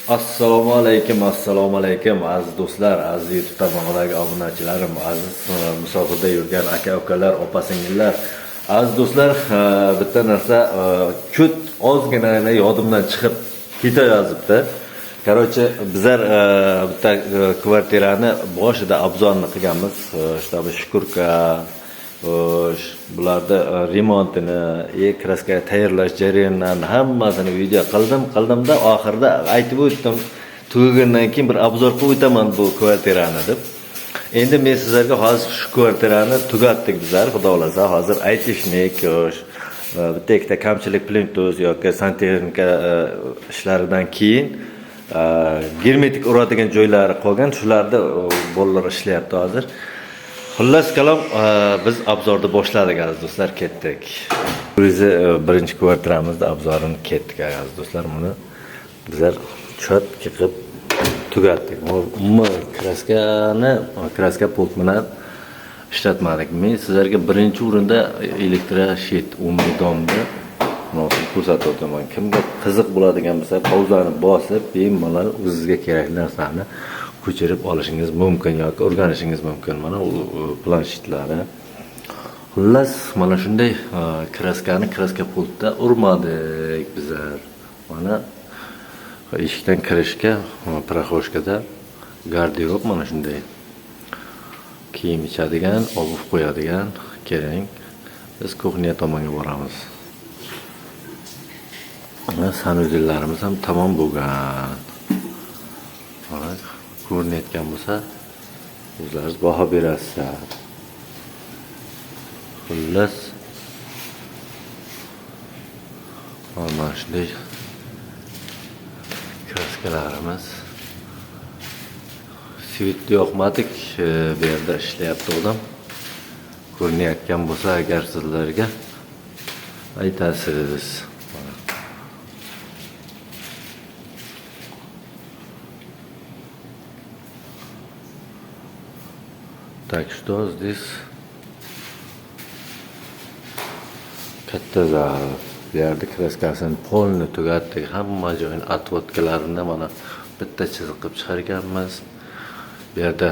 Assalomu alaykum, assalomu alaykum aziz do'stlar, aziz YouTube tarmog'idagi obunachilarim, aziz musofirda yurgan aka ukalar, opa singillar. Aziz do'stlar, bitta narsa kut ozgina yodimdan chiqib ketayozibdi. Короче, bizlar bitta kvartirani boshida обзор ni qilganmiz. Чтобы шкурка, xo'sh, bularni remontini, краска tayyorlash jarayonlarini hammasini video qildim, qildimda oxirida aytib o'tdim. Tugagandan keyin bir обзор qilib o'taman bu kvartirani deb. Endi men sizlarga hozir shu kvartirani tugatdik bizlar, xudo xohlasa, hozir aytishnik, xo'sh, bitta ikkita kamchilik plintus yoki santexnika ishlaridan keyin germetik uradigan joylari qolgan, shularni bolalar ishlayapti hozir. Xullas kalom, biz обзор ni boshladik, aziz do'stlar, ketdik. O'zi birinchi kvartiramizda обзор ini ketdik, aziz do'stlar. Buni bizlar чётко qilib tugatdik. Umuman краска ni краска pult bilan ishlatmadik. Men sizlarga birinchi o'rinda электрощит умный дом ni munosib ko'rsatib o'taman. Kimga qiziq bo'ladigan bo'lsa, pauzani bosib, bemalol o'zizga kerakli narsani ko'chirib olishingiz mumkin yoki o'rganishingiz mumkin. Mana u planshetlari. Xullas, mana shunday краска ni краска pultda urmadik bizlar. Mana eshikdan kirishga прихожка da garderob, mana shunday kiyim ichadigan, обувь qo'yadigan. Keling, biz кухня tomonga boramiz. Mana санузел larimiz ham tamom bo'lgan. Mana ko'rinayotgan bo'lsa, o'zlaringiz baho berasizlar. Xullas, mana shunday краска larimiz. Свет yoqmadik, bu yerda ishlayapti odam. Ko'rinayotgan bo'lsa agar sizlarga aytasiz. Mana. Так что здесь katta zal. Bu yerda краска sini полный tugatdik. Hamma joyini отводка larini mana bitta chiziq qilib chiqarganmiz. Bu yerda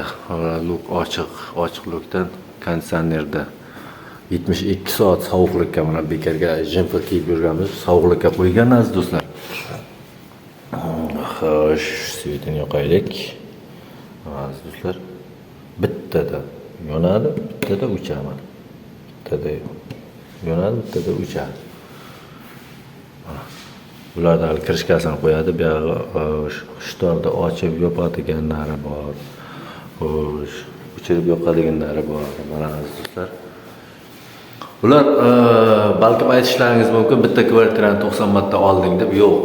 luk ochiq, ochiq lukdan konditsionerda 72 soat sovuqlikka, mana bekorga jemper kiyib yurganmiz, sovuqlikka qo'ygan, aziz do'stlar. Xo'sh, свет ini yoqaylik. Aziz do'stlar, bittada yonadi, bittada o'chadi mana. Bittada yonadi, bittada o'chadi. Mana. Bularda hali крышка sini qo'yadi, bu yog'i shtorni ochib yopadiganlari bor. Xo'sh, o'chirib yoqadiganlari bor. Mana, aziz do'stlar. Ular balkim aytishlaringiz mumkin, bitta kvartirani 90 marta olding deb. Yo'q,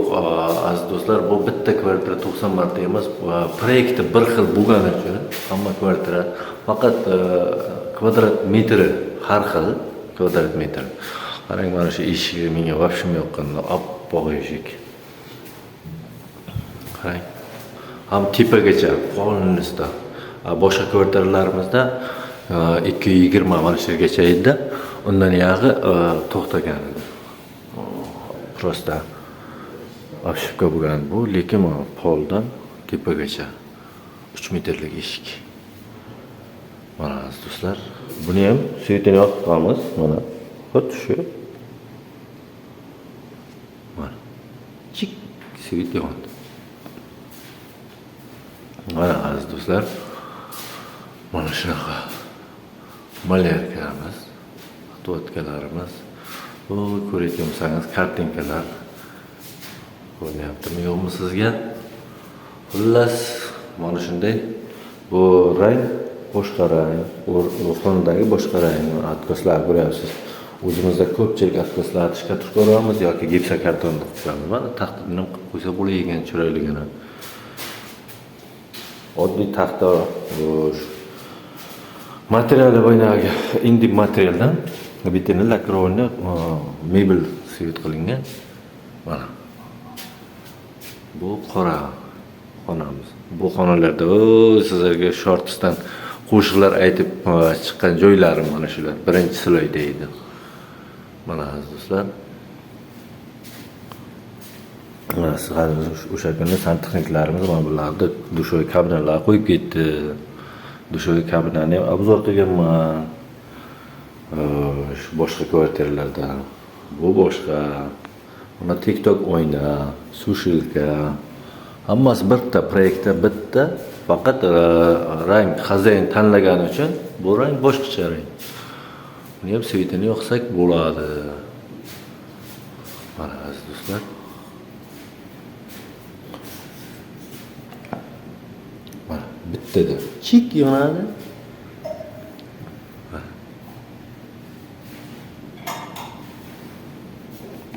aziz do'stlar, bu bitta kvartira 90 marta emas, proyekti bir xil bo'lgani uchun hamma kvartira faqat kvadrat metri har xil, kvadrat metr. Qarang, mana shu eshigi menga вообще yoqqan, oppoq eshik. Qarang. Ham tepagacha полностью. Boshqa kvartiralarimizda 220 mana shu yergacha edi. Undan yog'i to'xtagan edi. Просто обшивка bo'lgan bu, lekin mana poldan tepagacha 3 metrlik eshik. Mana, aziz do'stlar, buni ham свет ini yoqib qo'yamiz, mana xuddi shu. Mana. Chik, свет yondi. Mana, aziz do'stlar, mana shunaqa малярка miz, отводка larimiz. Bu ko'rayotgan bo'lsangiz, картинка lar ko'rinyaptimi, yo'qmi sizga? Xullas, mana shunday bu rang boshqa rang, xonadagi boshqa rang, откос lar ko'ryapsiz. O'zimizda ko'pchilik откос larni штукатурка uramiz yoki gipsokartonni qilib qo'yamiz. Mana taxtani ham qilib qo'ysa bo'lavergan chiroyligini. Oddiy taxta, materiali boyagi indib materialdan bitini лакированный mebel цвет qilingan. Mana. Bu qora xonamiz. Bu xonalarda sizlarga shortsdan qo'shiqlar aytib chiqqan joylarim mana shular. Birinchi слой da edi. Mana, aziz do'stlar. Mana o'sha kuni santexniklarimiz mana bularni dushoy kabinalar qo'yib ketdi. Dushoy kabinani ham obzor qilganman. Shu boshqa kvartiralarda. Bu boshqa. Mana TikTok oyna, sushilka. Hammasi bitta proyektda bitta, faqat rang xazayn tanlagani uchun bu rang boshqacha rang. Buni ham svetini yoqsak bo'ladi. Mana aziz do'stlar. Mana bittada chik yonadi.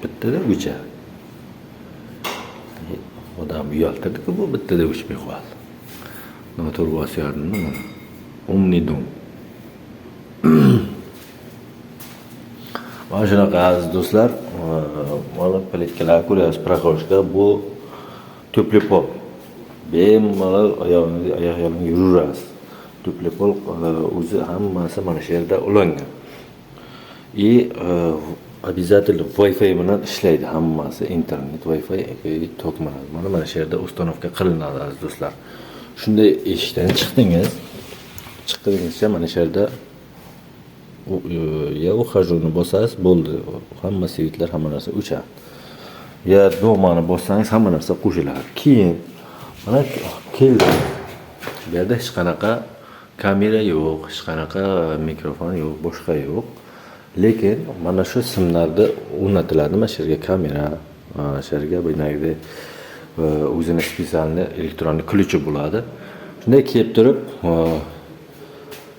Bittada o'chadi. Odam uyaltirdi-ku, bu bittada o'chmay qoldi. Motor bosyapti mana. Умный дом. Mana shunaqa aziz do'stlar, mana plitkalar ko'ryapsiz, прохожка bu tepli pol. Bemalol oyog'ingiz oyoq yalang yuraverasiz. Tepli pol o'zi hammasi mana shu yerda ulangan. И обязательно Wi-Fi bilan ishlaydi hammasi, internet, Wi-Fi, tok bilan. Mana shu yerda установка qilinadi aziz do'stlar. Shunday eshikdan chiqdingiz, chiqqaningizcha mana shu yerda ya ухожу-ni bosasiz, bo'ldi. Hamma svetlar, hamma narsa o'chadi. Ya domani bossangiz hamma narsa qo'shiladi. Keyin mana keldi. Bu yerda hech qanaqa kamera yo'q, hech qanaqa mikrofon yo'q, boshqa yo'q. Lekin mana shu simlarda o'rnatiladi. Mana shu yerga kamera, mana shu yerga bunaqada o'zini spetsialni elektron ключi bo'ladi. Shunday kelib turib,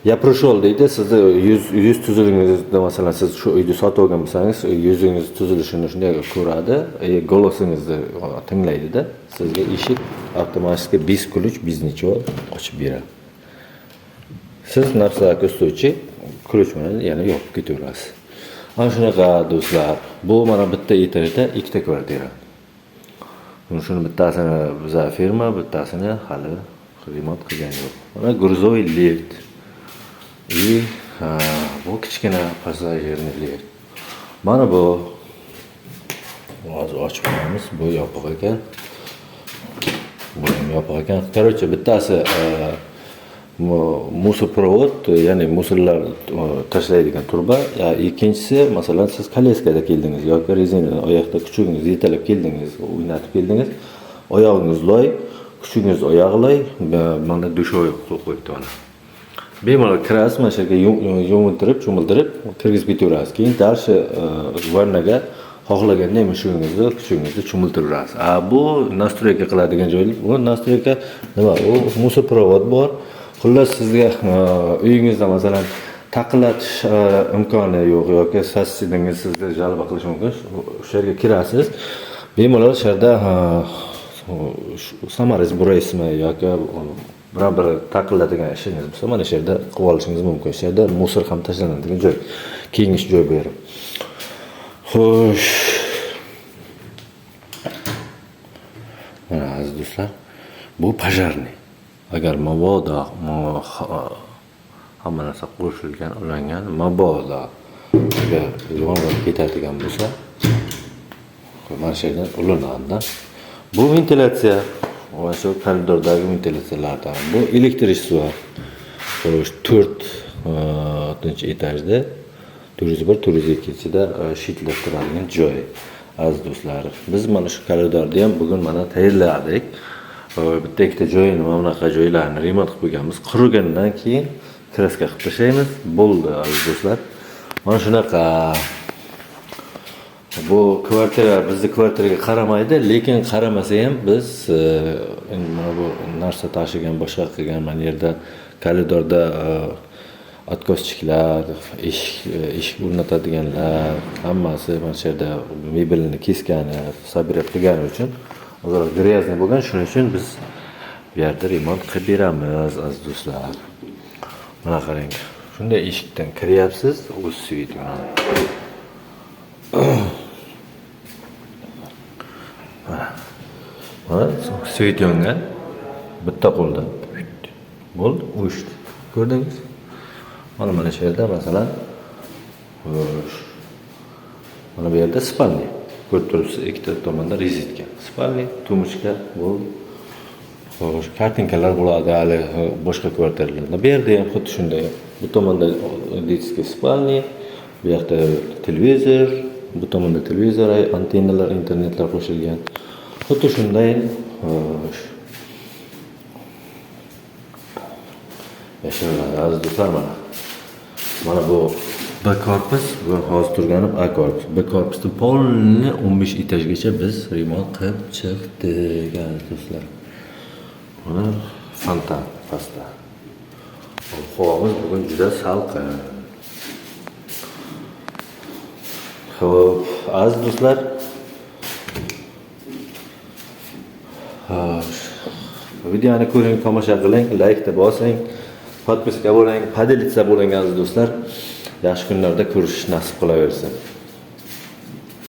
я пришел deydi, sizni yuz tuzilingizda, masalan, siz shu uyni sotib olgan bo'lsangiz, yuzingiz tuzilishini shunday ko'radi, golosingizni tinglaydida, sizga eshik avtomatik без ключ, без ничего ochib beradi. Siz на всякий случай ключ bilan yana yopib ketaverasiz. Ana shunaqa do'stlar, bu mana bitta etajda ikkita kvartira. Shuni bittasini biza firma, bittasini hali remont qilgan yo'q. Mana грузовой lift. И bu kichkina passajirni lift. Mana bu hozir ochib ko'ramiz, bu yopiq ekan. Bu ham yopiq ekan. Короче, bittasi мусоропровод, ya'ni musorlar tashlaydigan turba, ikkinchisi, masalan, siz koleskada keldingiz yoki rezina oyoqda kuchugingizni yetalab keldingiz, o'ynatib keldingiz, oyog'ingiz loy, kuchugingiz oyog'i loy, mana dushoy qo'yib qo'yibdi mana. Bemalol kirasiz, mana shu yerga yuvintirib, cho'miltirib kirgizib ketaverasiz. Keyin дальше vannaga xohlaganda mushugingizni, kuchugingizni cho'miltiraverasiz. A bu настройка qiladigan joy, bu настройка nima? U мусоропровод bor. Xullas, sizga uyingizda masalan taqillatish imkoni yo'q yoki sosedingiz sizga жалоба qilishi mumkin. O'sha yerga kirasiz. Bemalol o'sha yerda саморез buraysizmi yoki biror bir taqillatadigan ishingiz bo'lsa, mana shu yerda qilib olishingiz mumkin. Shu yerda musor ham tashlanadigan joy, kengish joy bu yer. Xo'sh. Mana aziz do'stlar, bu пожарный. Agar mabodo hamma narsa qo'shilgan, ulangan, mabodo agar yong'in ketadigan bo'lsa, mana shu yerdan ulanadi. Bu ventilyatsiya, mana shu koridordagi ventilyatsiyalardan. Bu elektrичество. Xo'sh, 4-chi etajda, 401, 402-da shitlar turadigan joy. Aziz do'stlar, biz mana shu koridorni ham bugun mana tayyorladik. Bitta ikkita joyini, mana bunaqa joylarni remont qilib qo'yganmiz. Qurigandan keyin kraska qilib tashlaymiz. Bo'ldi, aziz do'stlar. Mana shunaqa. Bu kvartira bizni kvartiraga qaramaydi, lekin qaramasa ham biz endi mana bu narsa tashigan, boshqa qilgan mana yerda koridorda откосчикlar, eshik o'rnatadiganlar, hammasi mana shu yerda mebelni keskani, собирать qilgani uchun ozroq грязный bo'lgan, shuning uchun biz bu yerda remont qilib beramiz, aziz do'stlar. Mana qarang, shunday eshikdan kiryapsiz, o'z svet yonadi. Mana svet yongan, bitta qo'lda. Bo'ldi, o'chdi. Ko'rdingiz? Mana shu yerda masalan, xo'sh, mana bu yerda спальня. Ko'rib turibsiz, ikkita tomonda rezetka. Spalni, tumuchka bo'ldi. Xo'sh, kartinkalar bo'ladi hali boshqa kvartiralarda. Bu yerda ham xuddi shunday. Bu tomonda детский спальни, bu yoqda televizor, bu tomonda televizor, antennalar, internetlar qo'shilgan. Xuddi shunday, xo'sh. Yashiriladi aziz do'stlar mana. Mana bu B korpus, bu hozir turganim A korpus. B korpusni polni 15 etajgacha biz remont qilib chiqdik aziz do'stlar. Mana fontan pastda. Ob-havomiz bugun juda salqin. Xo'p, aziz do'stlar. Xo'sh. Videoni ko'ring, tomosha qiling, like-ni bosing, podpiska bo'ling, podelitsa bo'ling aziz do'stlar. Yaxshi kunlarda ko'rishish nasib qilaversin.